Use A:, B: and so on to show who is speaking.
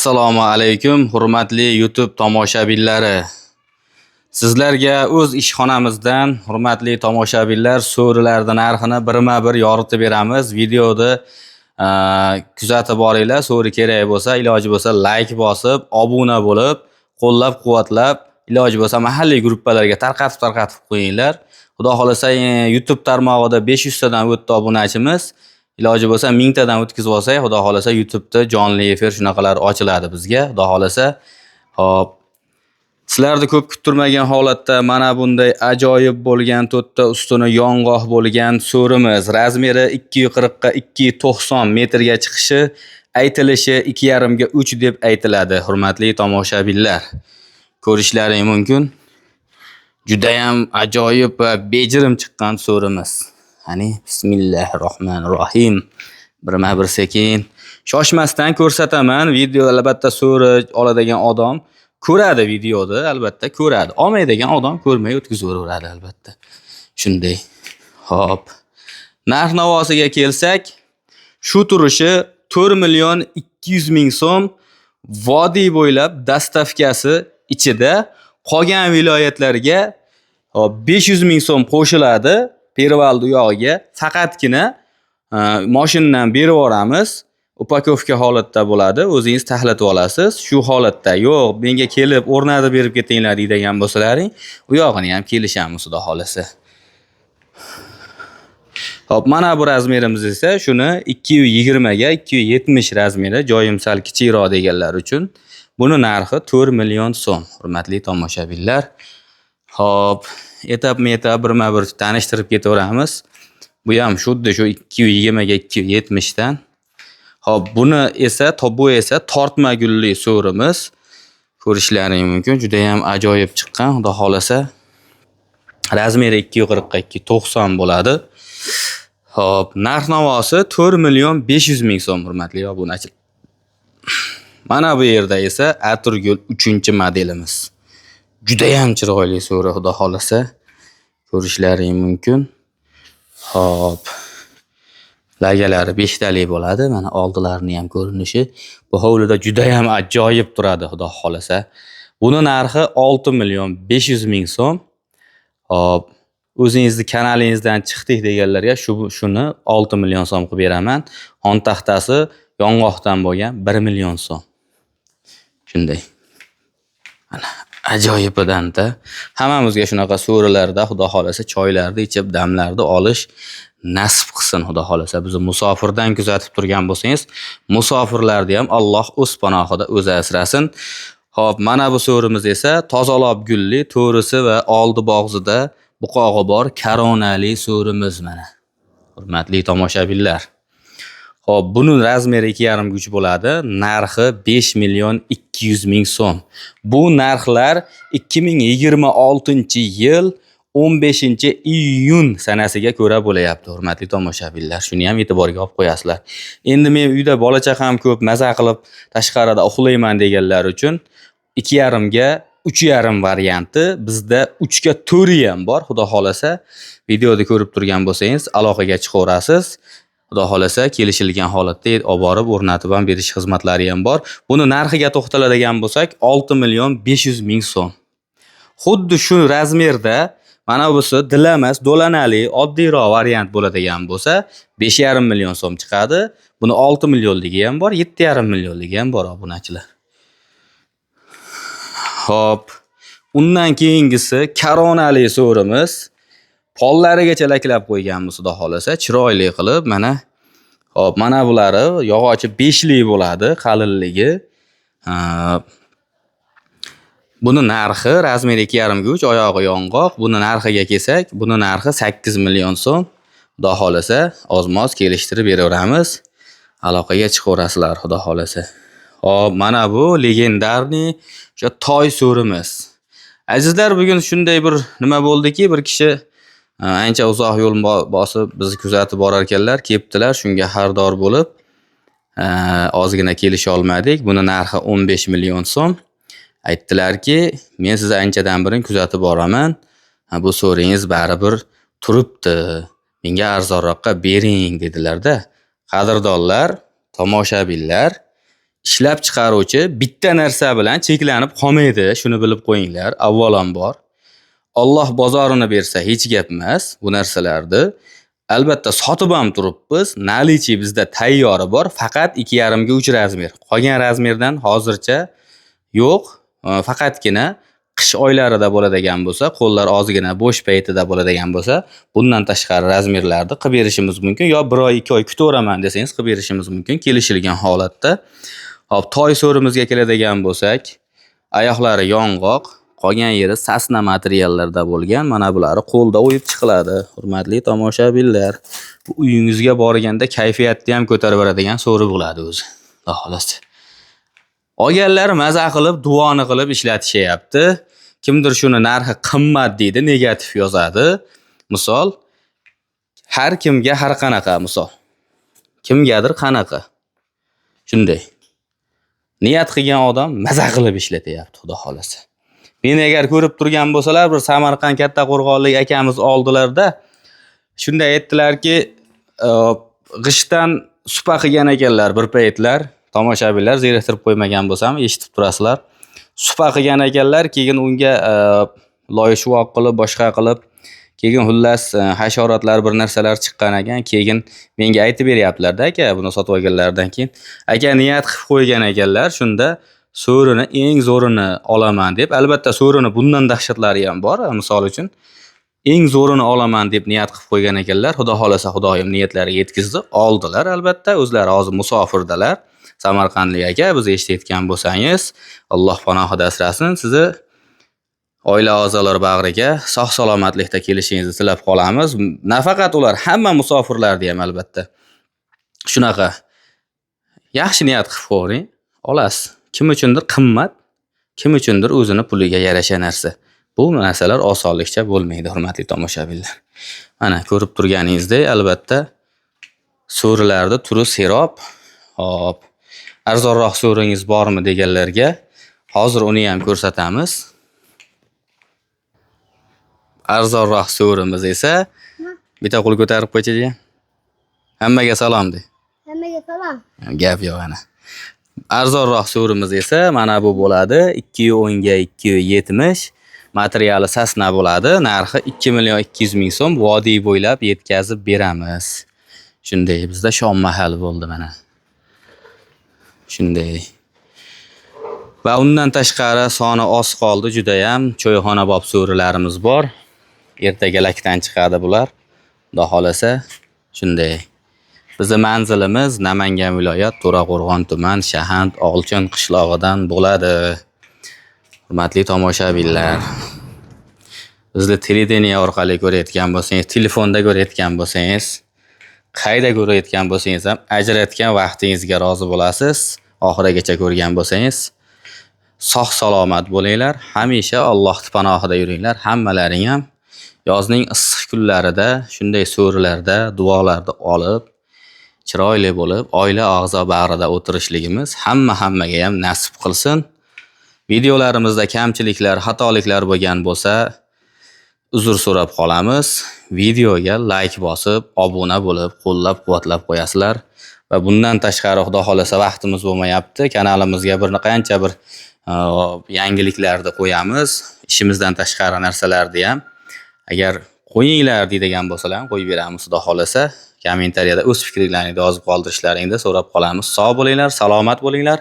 A: Assalomu alaykum, hurmatli YouTube tomoshabinlari. Sizlarga o'z ishxonamizdan, hurmatli tomoshabinlar, so'rilarni narxini birma-bir yoritib beramiz. Videoda kuzatib boringlar. So'ri kerak bo'lsa, iloji bo'lsa like bosib, obuna bo'lib, qo'llab-quvvatlab, iloji bo'lsa mahalliy gruppalarga tarqatib-tarqatib qo'yinglar. Xudo xolasa, YouTube tarmog'ida 500 tadan o'tdi obunachimiz. Iloji bo'lsa 1000 tadan o'tkazib olsak, Xudo xolasa YouTube'da jonli efir shunaqalar ochiladi bizga. Xudo xolasa. Xo'p. Sizlarni ko'p kuttirmagan holatda mana bunday ajoyib bo'lgan to'rtta ustuni yong'oq bo'lgan so'rimiz, razmeri 240 ga 290 metrga chiqishi, aytilishi 2,5 ga 3 deb aytiladi, hurmatli tomoshabinlar. Ko'rishlaring mumkin. Judayam ajoyib va bejirim chiqqan so'rimiz. Qani, bismillahirrohmanirrohim. Birma-bir sekin shoshmasdan ko'rsataman. Video albatta so'ri oladigan odam ko'radi, videoda albatta ko'radi. Olmaydigan odam ko'rmay o'tkazaveradi albatta. Shunday. Xo'p. Narx-navosiga kelsak, shu turishi 4 million 200 ming so'm, vodiy bo'ylab dostavkasi ichida, qolgan viloyatlarga hop 500 ming so'm qo'shiladi. Perval uyog'iga faqatgina moshindan berib yuboramiz. Упаковка holatda bo'ladi. O'zingiz taxlatib olasiz. Shu holatda yo'q, menga kelib o'rnatib berib ketinglar deydigan bo'lsalaring, u yog'ini ham kelishamiz, xudo xolasa. Xo'p, mana bu razmerimiz esa shuni 220 ga 270 razmeri, joyim sal kichikroq deganlar uchun. Buni narxi 4 million so'm, hurmatli tomoshabinlar. Xo'p, etapma-etap birma-bir tanishtirib ketaveramiz. Bu ham xuddi shu 220 ga 270 dan. Xo'p, buni esa, bu esa tortma gulli so'rimiz. Ko'rishlaring mumkin, juda ham ajoyib chiqqan, xudo xolasa. Razmeri 240 ga 290 bo'ladi. Xo'p, narx-navosi 4 million 500 ming so'm, hurmatli obunachilar. Mana bu yerda esa atirgul 3-modelimiz. Juda ham chiroyli so'ri, xudo xolasa. Ko'rishlaring mumkin. Xo'p. Lagalari 5 talik bo'ladi. Mana oldilarini ham ko'rinishi. Bu hovlida juda ham ajoyib turadi, xudo xolasa. Buni narxi 6 million 500 ming so'm. Xo'p, o'zingizni kanalingizdan chiqdik deganlarga shuni 6 million so'm qilib beraman. Xontaxtasi yong'oqdan bo'lgan 1 million so'm. Shunday. Mana ajoyibidanda. Hammamizga shunaqa so'rilarda, xudo xolasa, choylarni ichib, damlarni olish nasib qilsin, xudo xolasa. Bizni musofirdan kuzatib turgan bo'lsangiz, musofirlarni ham Alloh o'z panohida o'zi asrasin. Xo'p, mana bu so'rimiz esa tozalob gulli, to'risi va oldi bog'zida buqog'i bor koronali so'rimiz mana. Hurmatli tomoshabinlar. Xo'p, buni razmeri 2,5 ga 3 bo'ladi. Narxi 5 million 200 ming so'm. Bu narxlar 2026-yil 15-iyun sanasiga ko'ra bo'layapti, hurmatli tomoshabinlar. Shuni ham e'tiborga olib qo'yasizlar. Endi men uyda bola chaqam ko'p, maza qilib tashqarida uxlayman deganlar uchun 2,5 ga 3,5 varianti, bizda 3 ga 4 ham bor, xudo xolasa. Videoda ko'rib turgan bo'lsangiz, aloqaga chiqaverasiz. Xudo xolasa kelishilgan holatda olib borib o'rnatib ham berish xizmatlari ham bor. Buni narxiga to'xtaladigan bo'lsak, 6 million 500 ming so'm. Xuddi shu razmerda mana busi dilamas, do'lanali, oddiyroq variant bo'ladigan bo'lsa, 5,5 million so'm chiqadi. Buni 6 millionligi ham bor, 7,5 millionligi ham bor, obunachilar. Xo'p, undan keyingisi koronali so'rimiz. Pollarigacha laklab qo'yganmiz, xudo xolasa, chiroyli qilib mana. Xo'p, mana bulari yog'ochi 5lik bo'ladi, qalinligi. Buni narxi razmeri 2,5 ga 3, oyog'i yong'oq. Buni narxiga kelsak, buni narxi 8 million so'm. Xudo xolasa, ozmoz kelishtirib beraveramiz. Aloqaga chiqaverasizlar, xudo xolasa. Xo'p, mana bu легендарный o'sha toy so'rimiz. Azizlar, bugun shunday bir nima bo'ldiki, bir kishi ancha uzoq yo'l bosib bizni kuzatib borar ekanlar, kelibdilar, shunga xaridor bo'lib, ozgina kelisha olmadik. Buni narxi 15 million so'm. Aytdilarki, men sizni anchadan beri kuzatib boraman. Bu so'ringiz baribir turibdi. Menga arzonroqqa bering dedilar-da. Qadrdonlar, tomoshabinlar, Ishlab chiqaruvchi bitta narsa bilan cheklanib qolmaydi, shuni bilib qo'yinglar avvalambor. Alloh bozorini bersa hech gap emas bu narsalarni. Albatta sotib ham turibmiz. Наличие bizda tayyori bor, faqat 2,5 ga 3 razmer. Qolgan razmerdan hozircha yo'q. Faqatgina qish oylarida bo'ladigan bo'lsa, qo'llar ozgina bo'sh paytida bo'ladigan bo'lsa, bundan tashqari razmerlarni qilib berishimiz mumkin yo 1 oy, 2 oy kutaveraman desangiz qilib berishimiz mumkin kelishilgan holatda. Hop, toy so'rimizga keladigan bo'lsak, oyoqlari yong'oq, qolgan yeri sasna materiallarda bo'lgan. Mana bulari qo'lda o'yib chiqiladi, hurmatli tomoshabinlar. Bu uyingizga borganda kayfiyatni ham ko'tarib beradigan so'ri bo'ladi o'zi. Xudo xohlasa. Olganlar maza qilib, duoni qilib ishlatishyapti. Kimdir shuni narxi qimmat deydi, negativ yozadi. Misol, har kimga har qanaqa misol. Kimgadir qanaqa. Shunday. Niyat qilgan odam maza qilib ishlatyapti, Xudo xohlasa. Meni agar ko'rib turgan bo'lsalar, bir Samarqand Kattaqo'rg'onlik akamiz oldilarda shunday aytdilarki, g'ishtdan supa qilgan ekanlar bir paytlar. Tomoshabinlar zeriktirib qo'ymagan bo'lsam, eshitib turasizlar. Supa qilgan ekanlar, keyin unga loy-shuvoq qilib, boshqa qilib, keyin xullas hasharotlar bir narsalar chiqqan ekan. Keyin menga aytib beryaptilar-da aka, buni sotib olganlaridan keyin. Aka niyat qilib qo'ygan ekanlar, shunda so'rini eng zo'rini olaman deb. Albatta so'rini bundan dahshatlari ham bor, misol uchun. Eng zo'rini olaman deb niyat qilib qo'ygan ekanlar. Xudo xohlasa Xudoyim niyatlariga yetkazdi, oldilar albatta. O'zlari hozir musofirdalar. Samarqandlik aka, bizni eshitayotgan bo'lsangiz, Alloh panohida asrasin sizni. Oila a'zolari bag'riga sog' salomatlikda kelishingizni tilab qolamiz. Nafaqat ular, hamma musofirlarni ham albatta. Shunaqa yaxshi niyat qilib qo'ying, olasiz. Kim uchundir qimmat, kim uchundir o'zini puliga yarasha narsa. Bu narsalar osonlikcha bo'lmaydi, hurmatli tomoshabinlar. Mana ko'rib turganingizdek, albatta so'rilarda turi serob. Hop, arzonroq so'ringiz bormi deganlarga hozir uni ham ko'rsatamiz. Arzonroq so'rimiz esa bitta qo'l ko'tarib qo'ychi. Hammaga salom de.
B: Hammaga salom.
A: Gap yo'q ana. Arzonroq so'rimiz esa mana bu bo'ladi. 2.10 ga 2.70. Materiali sasna bo'ladi. Narxi 2 million 200 ming so'm. Vodiy bo'ylab yetkazib beramiz. Shunday bizda shom mahal bo'ldi mana. Shunday. Va undan tashqari soni oz qoldi judayam. Choyxonabob so'rilarimiz bor. Ertaga lakdan chiqadi bular. Xudo xohlasa shunday. Bizi manzilimiz Namangan viloyat To'raqo'rg'on tuman Shahand Olchin qishlog'idan bo'ladi. Hurmatli tomoshabinlar, bizni televideniye orqali ko'rayotgan bo'lsangiz, telefonda ko'rayotgan bo'lsangiz, qayda ko'rayotgan bo'lsangiz ham ajratgan vaqtingizga rozi bo'lasiz. Oxirigacha ko'rgan bo'lsangiz, sog' salomat bo'linglar. Hamisha Alloh panohida yuringlar. Hammalaring ham yozning issiq kunlarida shunday so'rilarda duolarni olib, chiroyli bo'lib, oila a'zo bag'rida o'tirishligimiz hammaga ham nasib qilsin. Videolarimizda kamchiliklar, xatoliklar bo'lgan bo'lsa, uzr so'rab qolamiz. Videoga like bosib, obuna bo'lib, qo'llab-quvvatlab qo'yasizlar. Va bundan tashqari Xudo xohlasa vaqtimiz bo'lmayapti. Kanalimizga bir qancha bir yangiliklarni qo'yamiz. Ishimizdan tashqari narsalarni ham agar qo'yinglar deydigan bo'lsalar ham qo'yib beramiz Xudo xohlasa. Kommentariyada o'z fikrlaringni yozib qoldirishlaringni so'rab qolamiz. Sog' bo'linglar, salomat bo'linglar.